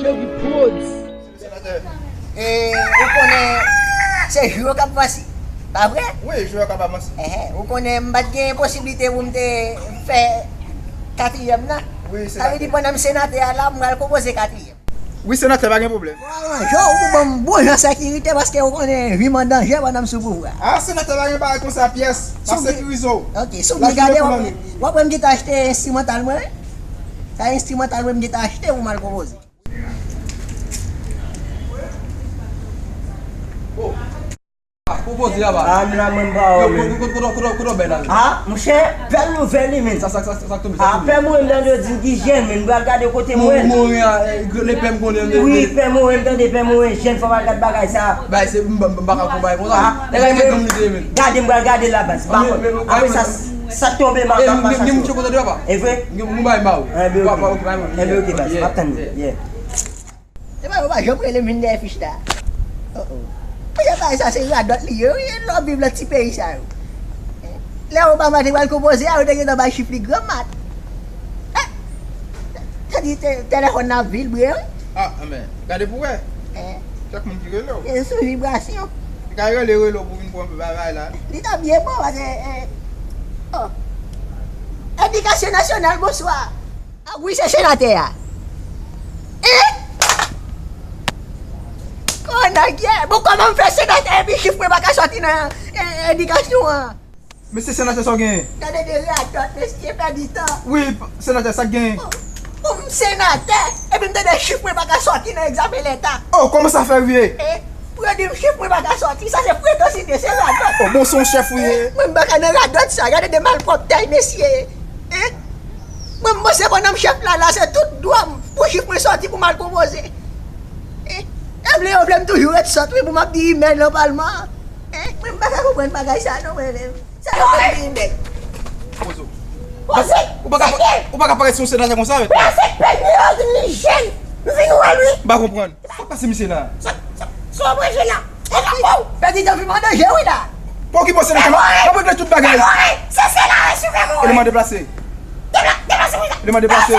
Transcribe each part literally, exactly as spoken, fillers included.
Yogi Prodz. Senatè. E, ou konnen, se jou yo k ap vanse, pa vre? Wi, jou yo k ap avanse. Enhen, ou konnen, m pa t gen posiblite pou m te fè katriyèm nan. Wi, senatè. Sa vle di, pandan m senatè a la, m pral konpoze katriyèm. Wi, senatè, pa gen pwoblèm. Bon, jan ou pou ban m bon jan sekirite, paske ou konnen, vi m an danje pandan m sou pouvwa. A, senatè, pa gen bagay konsa pyès. M ap sekirize w. Ok, si w vle gade, w ap, w ap wè m gentan achte enstrimantal mwen. Sa enstrimantal mwen m gentan achte pou m al konpoze. Konpoze a ba. A, m la, mwen, m pa wè, men. Kote w bèl la? A, monchè, bèl nouvèl li, men. Sa, sa, sa, sa k tonbe, sa k tonbe? A, pè Moren m tande yo di m ki jèn, men. M pral gade kote Moren. Moren, e, le pè m konnen. Wi, pè Moren m tande, pè Moren jèn, fò m al gad bagay sa. Bay, se, m, m, m pa ka fè bagay konsa. A, nèg la, men, gade, m pral gade la, baz. Apre sa, sa k tonbe, m ap, m ap chache. Gen moun cheko tande, papa. E vre? Gen moun bay ba ou. Enben, ok. Enben, ok, baz. M ap tann ou. Yeah. Se pa yo pa janm rele m vin dèyè fich la. Oh, oh. Monchè, bagay sa se radòt li ye, wi, lè w ap viv nan ti peyi sa yo. Lè Obama te pral konpoze a, yo te gentan bay chif li gran mat. Eh! Sa di te, telefòn nan ap vibre, wi. A, men, gade pou wè. Eh. Chak moun ki rele w. E sou vibrasyon. Li ka rele, rele w pou vin pran bagay la. Li ta byen bon, paske, eh, oh. Edikasyon nasyonal, bonswa. A wi, se senatè a. Eh? Kònè, bon, kòman m fè senatè epi chif mwen pa ka sòti nan, eh, edikasyon an? Mesye senatè, sa w genyen? Gade de radòt, mesye, pèdi tan. Wi, senatè, sa k genyen? Oh, oh, m senatè, epi m tande chif mwen pa ka sòti nan egzamen leta. Oh, kòman sa fè rive? Eh, pou yo di m chif mwen pa ka sòti, sa se frekans li ye, se radòt. Oh, bon, se yon chèf ou ye. Eh, mwen m pa ka nan radòt sa, gade de malpwòptay, mesye. Eh? Mwen, m panse pandan m chèf la, la, se tout dwa m pou chif mwen sòti pou m al konpoze. Eh, e vle yo vle m toujou ret sòt, wi, pou m ap di imè nan palman an. Eh, mwen, m pa ka konprann bagay sa, non, mwen menm. Sa yo vle m di imè. Pozo. Poze. Ou pa ka, ou pa ka parèt sou senatè konsa, mèt. Prensip pèp li yo vin li jèn. M vin wè l, wi. M pa konprann. Sa k pase misye la? Sa, sa, sa w ap ranje la? E la pou. Pèdi tan, vi m an danje, wi, la. Pa okipe w, senatè. M ap regle tout bagay. Se senatè sou fè mouri. Eleman deplase. Depla-, deplase, wi, la. Eleman deplase.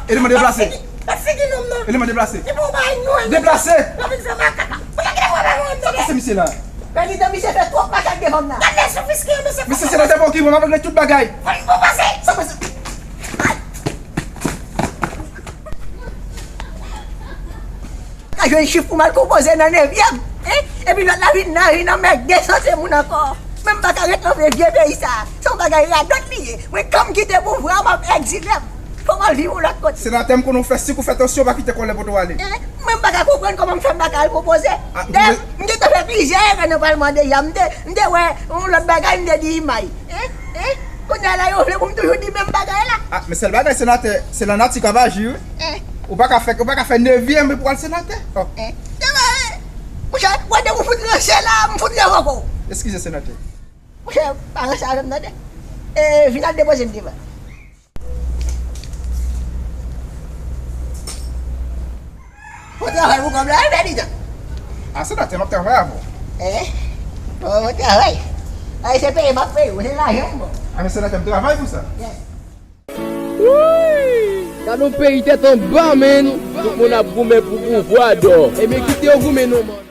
Eleman deplase. Nan figi, nan figi nonm nan. Eleman deplase. Li pou bay nou. Deplase. L ap vin fè makak la. Pou sa ki te wè pa mwen, tande. Sa k pase misye la? Pèdi tan, misye fè twòp makak devan m la. Gade sou fiske, misye. Misye senatè, pa okipe w, m ap regle tout bagay. Fò n bon pase. Sa k pase? Ka jwenn chif pou m al konpoze nan nevyèm, en? Epi lòt la vin nan, vin nan mèg desanse moun ankò. Men m pa ka ret nan vye peyi sa. Se yon bagay radòt li ye. Mwen, kan m kite pouvwa a, m ap egzile m. Fò m al viv yon lòt kote. Senatè, m konnen w fè sik, ou fè tansyon, pa kite kòlè pote w ale. En? Mwen, m pa ka konprann kòman m fè m pa ka al konpoze. Dayè, m gentan fè plizyè erè nan palman deja. M te, m te wè yon lòt bagay, m te di imay. Eh, eh, kounye a la yo vle pou m toujou di menm bagay la. A, men sèl bagay, senatè, se lanati k ap aji, wi. Eh. Ou pa ka fè, ou pa ka fè nevyèm epi w al senatè. Oh. Eh. Monchè, wè depi w fout ranse la, m fout revoke w. Eskize, senatè. Monchè, pa ranse avè m, tande. Eh, vin al depoze m devan. Bon travay pou kòb la, wi, Pèditan. A, senatè, m ap travay avè w. Eh? Bon, bon travay. Ay, se peye m ap peye w, se lajan m ba w. A, men senatè, m travay pou sa. Yes. Wouyy! Gade yon peyi tèt anba, menn. Tout moun ap goumen pou pouvwa, dò. Ebyen, kite yo goumen non, man.